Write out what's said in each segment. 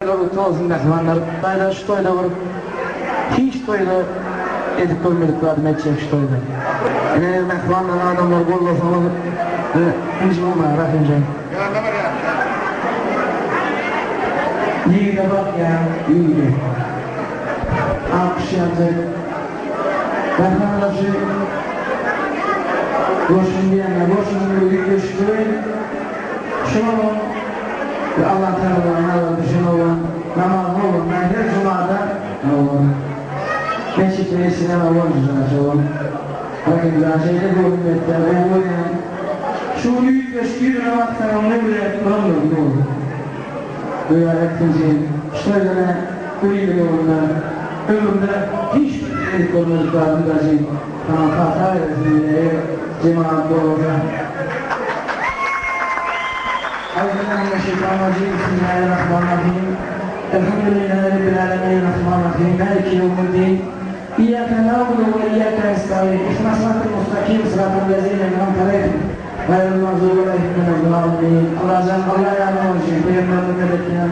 Toýlar gutly bolsun mähribanlar. Daýza şu toýda bir hiç toýda edip görmedik zadymy etjek şu toýda. Ine mähribanlar adamlar gollasaňyz nji bolmaýar Rahymjan. Ýigide bakýan ýigide. Alkyş ýaljak. Mähribanlar şu goşgyny diýende goşgynyň bir üýtgeşikligi şunuň We Allah Tagalaň nazary düşen oglan namazly oglan men her jumada oglan mesjitde eşidýän oglan jyjaç oglan Rahimjan şeýle göwnüm ýetýär gowy görýän şu gün üýtgeşik ýüzüne baksaňam nur berip durandyr nur Göýä etsin şu toýda men bir ýylyň öňünde ömrümde hiç bir edip görmedik zadym daşy saňa pata bersin diýýär eger jemagat bolmasa. Euzubillahi Bismillahirrahmanirrahim. Elhamdülillahi Rabbil alemin. Rahmanirrahim. Maliki yevmiddin. Iyyake na'budu ve iyyake nestaîn. İhdinas sıratal mustakim. Sıratal lezine en'amte aleyhim. Gaýril magzubi aleyhim veleddallin. Allajan Allah ýaryň bolsun. Pygamberimiz medet ýa.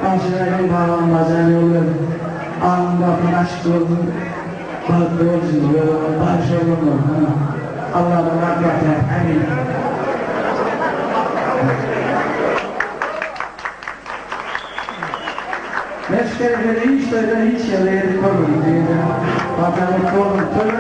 Bagşy Rahim babam Allajan ýol ber. Aňyň gapyň açyk bolsun. Bagtly bolsun. Bagşy oglanlar. Alladan ak pata. Amin. Men şu şerefleri hiç toýda hiç ýerde edip görmedim diýdi. Pata mutly boldum.